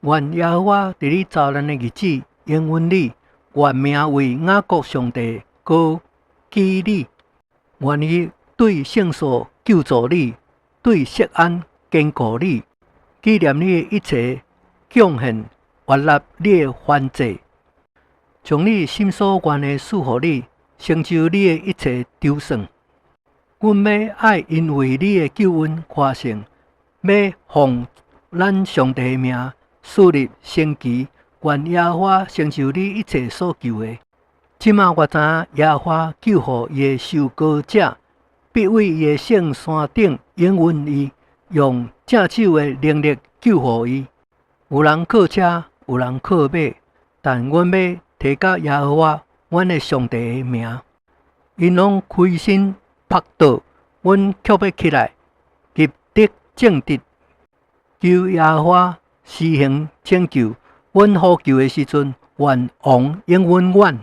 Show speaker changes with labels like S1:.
S1: 願耶和華佇你遭難的日子應允你，願名為雅各上帝高舉你。願伊對聖所救助你，對錫安堅固你，紀念你的一切貢獻，悅納你的燔祭，將你心所願的賜予你，成就你的一切籌算。阮欲愛因為你的救恩誇勝，欲奉咱上帝的名豎立升旗，願耶和華成就你一切所求的。這馬我知影耶和華救護伊的受膏者，必為伊的聖山頂應允伊，用正手的能力救護伊。有人靠車，有人靠馬，但阮欲提佮耶和華阮的上帝的名。𪜶攏虧心仆倒，阮卻欲起來，立得正直。求耶和華施行拯救，阮呼求的時陣，願王應允阮。